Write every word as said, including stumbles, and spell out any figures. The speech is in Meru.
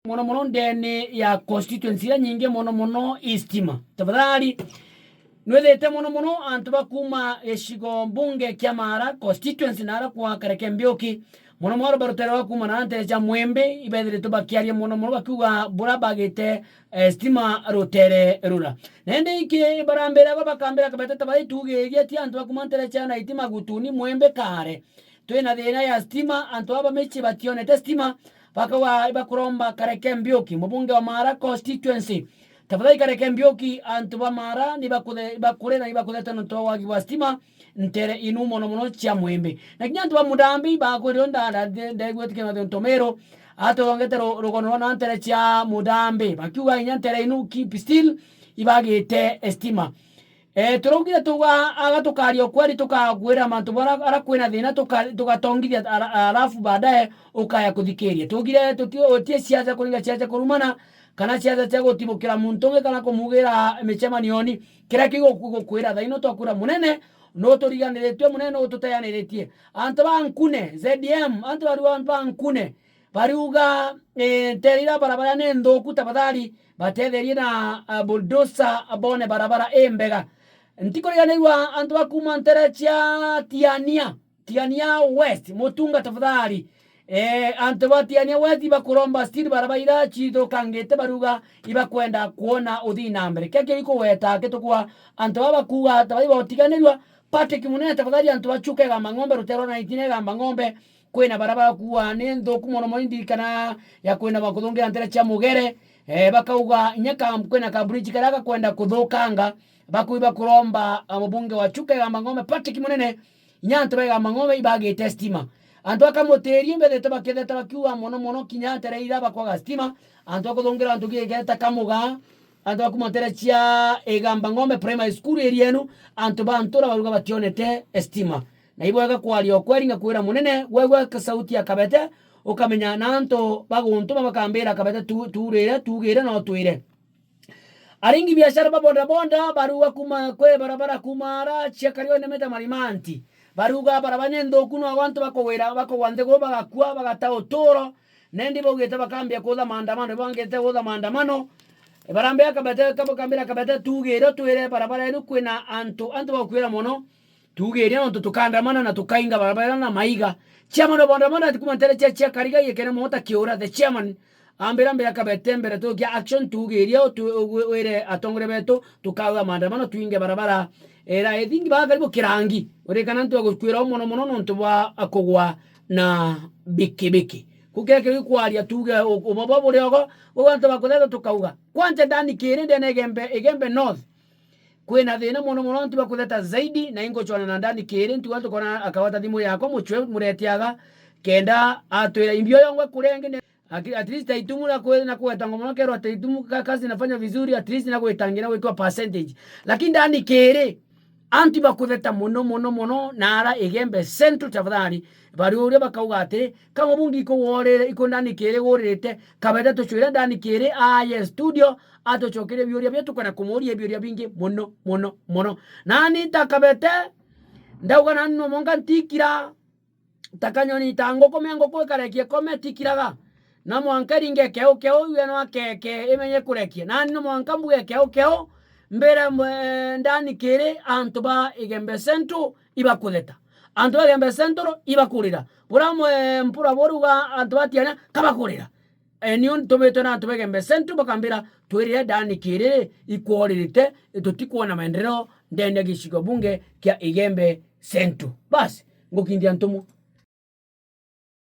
mono mono ndene ya constituency iria nyingi mono mono i stima. Tafadhali, nwithite mono mono antu ba kuuma gicigo mbunge kia Maara constituency na ara kwa Kareke Mbiuki, mono mono barutere rwa kuuma na ntere cia Mwembe, ibethiritwe bakiaria mono mono bakiuga bura bagite, eh, stima rutere rura. Na indi iki barambira go bakambira Kabete, tafadhali tugirie ti antu ba kuuma ntere cia Naiti, Magutuni, Mwembe, Kare. Twina thina ya stima, antu aba mici bationete stima, bakauga ibakuromba Kareke Mbiuki, mubunge wa Maara constituency. Tafadhali Kareke Mbiuki, antu ba Maara ni bakuthe-, bakure na ibakutheta nontu wa wagi bwa stima, ntere inu mono mono cia Mwembe. Na kinya antu ba Mudambi bakwirwo nda-, nda-, nde-, ndegwitikia na thionto Meru, atongete ru-, rugono rwa na ntere cia Mudambi. Bakiuga inya ntere inu keep still, ibagite stima. Eh, turaugire tuga-, aga tukaria ukweri, tukakwira mantu bara, ara kwina thina, tuka-, tugatongithia, ara-, arafu baadaye ukaya kuthikiria. Tugire tuti-, utie siasa kuringa siasa kurumana, kana siasa cia gutibukira muntu ungi kana kumugira micemanioni. Kiria kiu guku-, gukwira thaino twakwira munene, nuturiganiritue munene, nututeaniritie. Antu ba Nkune, Z M, antu bariu ba Nkune, bariuga, eh, ntere ira barabara ni nthuku, tafadhali batetherie na, ah, bulldozer bone barabara imbega. Ntikuriganirua antu ba kuuma ntere cia Tiania, Tiania West, Mutunga tafadhali. Eh, antu ba Tiania West bakuromba still barabara ira cithukangite, bariuga ibakwenda kuona uthii na mbere. Keke ikugweta akitukwa antu baba kuuga tafadhali bautiganirua, Patrick Munene, tafadhali antu ba Chuka Igamba Ng'ombe, rutere rwa Naiti na Igamba Ng'ombe, kwina barabara kuua ni nthuku mono mono, indirikana ya kwina bakuthungira ntere cia Mugere, eh, bakauga inya ka-, kwina ka bridge karia gakwenda kuthukanga, bakui bakuromba, ah, mubunge wa Chuka Igamba Ng'ombe, Patrick Munene, inya antu ba Igamba Ng'ombe ibagite stima. Antu a Kamutiiri mbethite baketheta bakiuga mono mono kinya ntere ira bakwaga stima, antu a kuthungira antu gigeta Kamuga, antu ba kuuma ntere cia Igamba Ng'ombe Primary School area enu, antu ba ntura baruga bationete stima. Na ibwega kwaria ukweri, ngakwira munene, gwegwa sauti ya Kabete, ukamenya na antu baguntuma bakambira Kabete tu-, tuurire, tuugire no twire. Aringi biashara ba bodaboda baruga kuuma kwi barabara kuuma ara cia Karioni meta Marimanti. Baruga barabara ni nthuku, no antu bakugwira, bakugwa nthiguru, bagakua, bagata uturo, Nendi baugite bakambia kutha maandamano, bangite kutha maandamano. Barambia Kabete, bakambira Kabete, tuugire twire barabara inu kwina antu, antu bakwira mono. Tuugire nontu tukaandamana na tukainga barabara na maiga. Chairman wa maandamano ati kuma ntere cia, cia Kariga yekene mota kiura, the chairman. Ambira mbira Kabete mbere tukia action tuugire tu-, wi-, wire atongoria betu tukaga maandamano tuinge barabara. Era, I think ba karibu Kirangi. Urikana ntu agukwira mono mono nontu bwa akugwa na bikibiki. Kukira kiu kwaria tuge u-, ubobo buri ogo, ugu antu bakutheta tukauga. Kwanja ndani kiri ndene Igembe, Igembe North. Kwina thina mono mono antu bakutheta zaidi, na inguchwana na ndani kiri, ntu antu kona akawata thimu yakwa, muchwe muretiaga, kenda atwira imbio yongwe kurenge ne-, aki-, at least aitumu na kwe-, na kwetangwa mono kerwa ati itumu ka-, kazi inafanya vizuri, at least na kwetangira na gwikwa percentage. Lakini ndani kiri, antu bakutheta mono, mono, mono, na ara Igembe Central tafadhali, bari uria bakauga atiri, kama bungi iko worire, iko ndani kiri wuririte, Kabete tuchwire ndani kiri, aye studio, atuchokerie biuria bia tukwenda kumuria biuria bingi mono, mono, mono. Nani ta Kabete, ndauga nani no monga ntikira, ta kanyoni, ta nguku, me nguku ikarekia ikome, tikiraga. Na mwanka iringe keu keu, iwe no akeke, imenye kurekia. Nani no mwanka mbuge keu keu, mbire mwe-, ndani kiri antu ba Igembe Central ibakutheta. Antu ba Igembe Central ibakurira. Bura mwe mpura buruga antu batiana kabakurira. E, nio ntumitwe na antu ba Igembe Central bakambira, "Twirire ndani kiri ikworirite, tutikwona maendeleo ndene ya gicigo bunge kia Igembe Central." Basi, ngukindia ntumu.